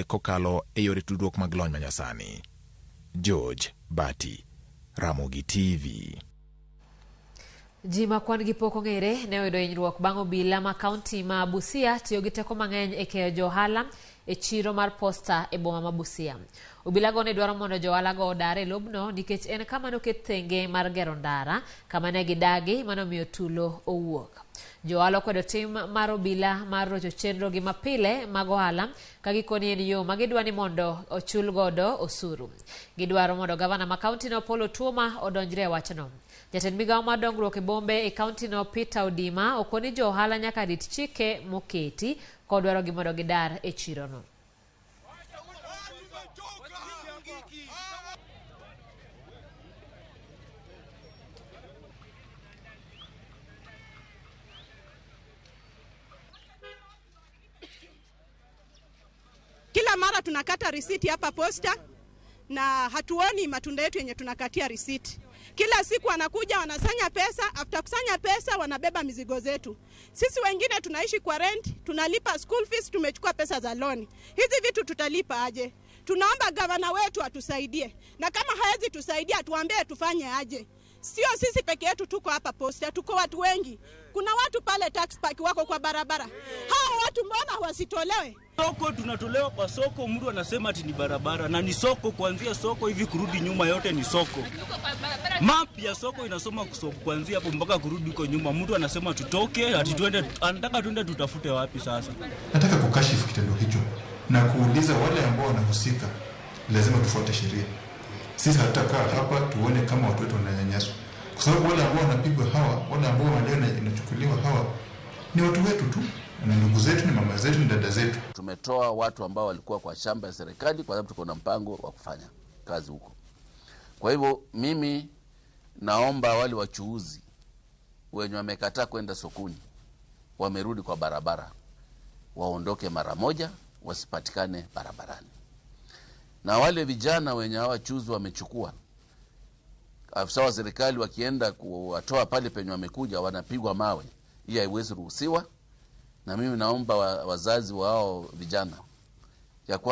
Kokalo e yore tudruok mag lony manyasani. George Bati, Ramogi TV. Ji ma kwan gi pok ong'ere ne oyudo hinyruok bang' obila ma kaunti ma Busia tiyo gi teko mang'eny e keyo jo ohala e chiro mar Posta e boma ma Busia. Obilago ne dwaro mondo jo ohalago odar e lobno nikech en kama noket thenge mar gero ndara kama ne gidagi manomiyo tulo owuok. Jo ohala okwedo tim mar obila mar rocho chenro gi mapile mag ohala ka gikoni en yo ma gidwa ni mondo ochul godo osuru. Gidwaro mondo gavana ma kaunti no Paul Otuoma odonjre e wachno. Jatend migawo mar dongruok e bombe e kaunti no Peter Odima okoni jo ohala nyaka rit chike moketi kodwaro gi mondo gidar e chirono. Kila mara tunakata risiti hapa Posta na hatuoni matunda yetu yenye tunakatia risiti. Kila siku wanakuja wanasanya pesa, after kusanya pesa wanabeba mizigo zetu. Sisi wengine tunaishi kwa rent, tunalipa school fees, tumechukua pesa za loan. Hizi vitu tutalipa aje? Tunaomba gavana wetu atusaidie, na kama hawezi tusaidia tuambie tufanye aje. Sio sisi peke yetu tuko hapa Posta, tuko watu wengi. Kuna watu pale tax park wako kwa barabara. Hao watu mbona wasitolewe? Soko tunatolewa kwa soko, mtu anasema ati ni barabara na ni soko, kuanzia soko hivi kurudi nyuma yote ni soko. Map ya soko inasoma kuanzia hapo mpaka kurudi huko nyuma. Mtu anasema tutoke, ati tuende, anataka tuende tutafute wapi sasa? Nataka kukashifu kitendo hicho na kuuliza wale ambao wanahusika, lazima tufuate sheria. Sisi hatutakaa hapa tuone kama watu wetu wananyanyaswa, kwa sababu wale ambao wanapigwa hawa, wale ambao walio inachukuliwa hawa ni watu wetu tu, na ndugu zetu, ni mama zetu, ni dada zetu. Tumetoa watu ambao walikuwa kwa shamba ya serikali kwa sababu tuko na mpango wa kufanya kazi huko. Kwa hivyo mimi naomba wale wachuuzi wenye wamekataa kwenda sokoni, wamerudi kwa barabara, waondoke mara moja, wasipatikane barabarani. Na wale vijana wenye hawa wachuuzi wamechukua, afisa wa serikali wakienda kuwatoa pale penye wamekuja wanapigwa mawe. Hii haiwezi ruhusiwa. Na mimi naomba wazazi wao vijana ya